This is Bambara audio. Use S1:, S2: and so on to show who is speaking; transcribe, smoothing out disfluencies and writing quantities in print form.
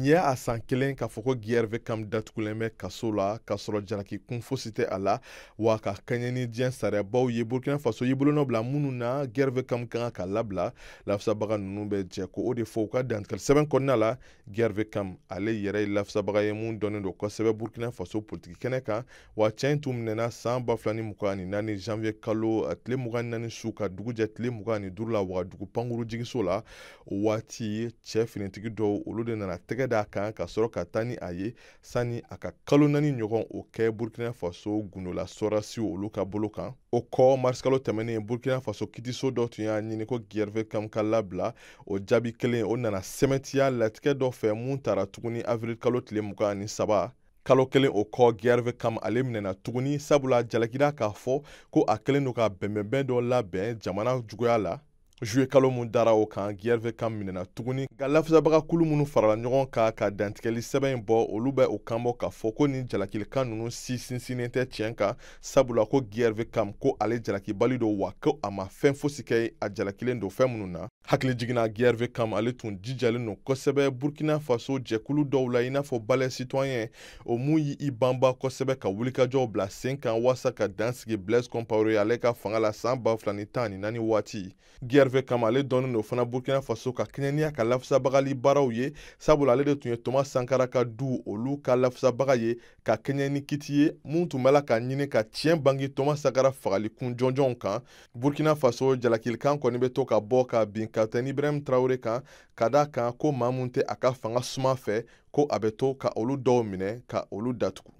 S1: Nin ye a san kelen k'a fɔ ko Gervais Kam datugulen bɛ kaso la k'a sɔrɔ jalaki kun fosi tɛ a la, wa ka kɛɲɛ ni diɲɛ sariyabaw ye Burkina Faso y'i bolonɔ bila minnu na, Gervais Kam ka kan ka labila. Lafasabaga ninnu bɛ jɛ ko o de fɔ u ka dantigɛli sɛbɛn kɔnɔna la. Gervais Kam ale yɛrɛ ye lafasabaga ye mun dɔnnen don kosɛbɛ Burkina Faso politiki kɛnɛ kan, wa cɛ in tun minɛna san 2024 janvier kalo tile 24 su ka dugu jɛ tile 25 la Wagadugu pankuru jigiso la. O waati cɛ finitigi dɔw olu de nana tɛgɛ d'a kan ka sɔrɔ ka taa ni a ye sani a ka kalo 4 ɲɔgɔn o kɛ Burkina Faso gundola sɔrɔdasiw olu ka bolo kan. O kɔ marisikalo tɛmɛnen, Burkina Faso kitiso dɔ tun y'a ɲini ko Gervais Kam ka labila. O jaabi kelen o nana sɛmɛntiya latigɛ dɔ fɛ mun tara tuguni avril kalo tile 23. Kalo kelen o kɔ, Gervais Kam ale minɛna tuguni, sabula jalakira k'a fɔ ko a kɛlen don ka bɛnbɛnbɛn dɔ labɛn jamana juguya la. Juillet kalo mun dara o kan, Gervais Kam minɛna tuguni. Nka lafasabaga kulu minnu farala ɲɔgɔn kan ka dantigɛli sɛbɛn in bɔ, olu bɛ o kan bɔ k'a fɔ ko nin jalakilikan ninnu si sinsinnen tɛ tiɲɛ kan, sabula ko Gervais Kam ko ale jalakibali don, wa ko a ma fɛn fosi kɛ a jalakilen don fɛn minnu na. Hakili jiginna, Gervais Kam ale tun jijalen don kosɛbɛ Burkina Faso jɛkulu dɔw la, i n'a fɔ Balai Citoyen, o mun y'i banba kosɛbɛ ka wulikajɔw bila sen kan walasa ka dan sigi Blaise Compaoré ale ka fanga la san 2014 waati. Gervais Kam ale dɔnnen don fana Burkina Faso ka kɛɲɛ ni a ka lafasabagali baaraw ye, sabula ale de tun ye Thomas Sankara ka du olu ka lafasabaga ye ka kɛɲɛ ni kiti ye mun tun bɛ la ka ɲini ka tiɲɛ bange Thomas Sankara fagali kun jɔnjɔnw kan. Burkina Faso jalakilikan kɔni bɛ to ka bɔ ka bin Capitaine Ibrahim Traoré kan, ka d'a kan ko maa mun tɛ a ka fanga suma fɛ, ko a bɛ to ka olu dɔw minɛ ka olu datugu.